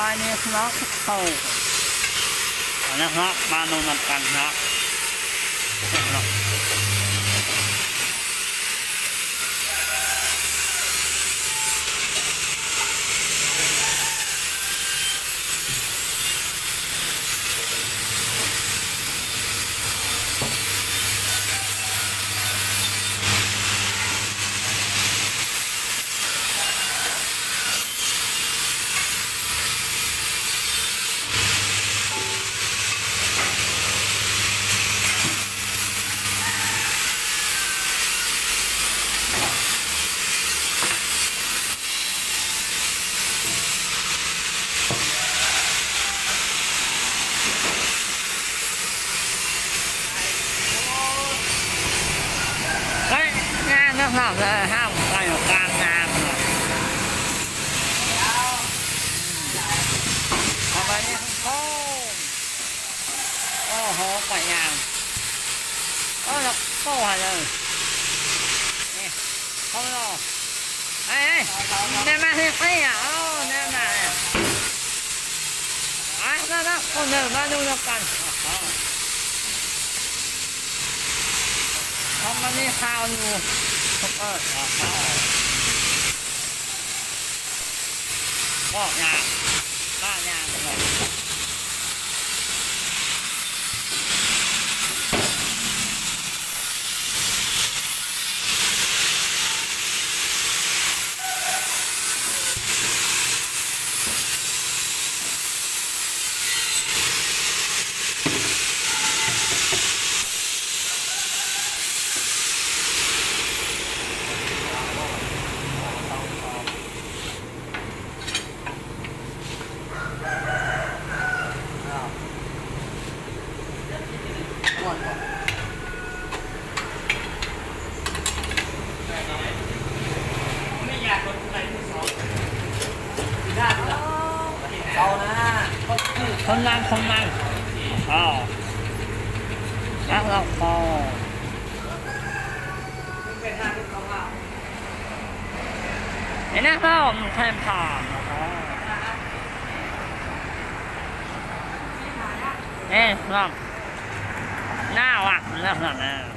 ອັນນີ້ເນາະ ເຂົ້າ ເອົາລະເນາະ ມານຳກັນເນາະ. ເຮີ້ຍ ງາມເນາະ ເຮົາ ເຮົາໄປກາງນ້ຳເນາະ. ເອົາໄປນີ້ ໂອ້ ໂອ້ໂຫ ໄປຍາມ ໂອ້ ແລ້ວ ໂອ້ ຫັ້ນເລີຍ ນີ້ ເຂົ້າມາ ເອີຍ ແນມມາເຮັດໄປອະ ເອົາ ແນມມາ ໄປ ມາ ມາ ຄົນເດີ ມາດູນຳກັນ ເອົາ ມານີ້ ຂ່າວຢູ່ ເອີ ອອກຍາກ ມາຍາກ. ຄົນນັ້ນ ຄົນນັ້ນ ເອົາ ແລ້ວເຮົາກໍ ໄອ້ນາງເຮົາ ມັນແຄມທາງ ເອີ ລອງ ໜ້າວັດນະ ນະ.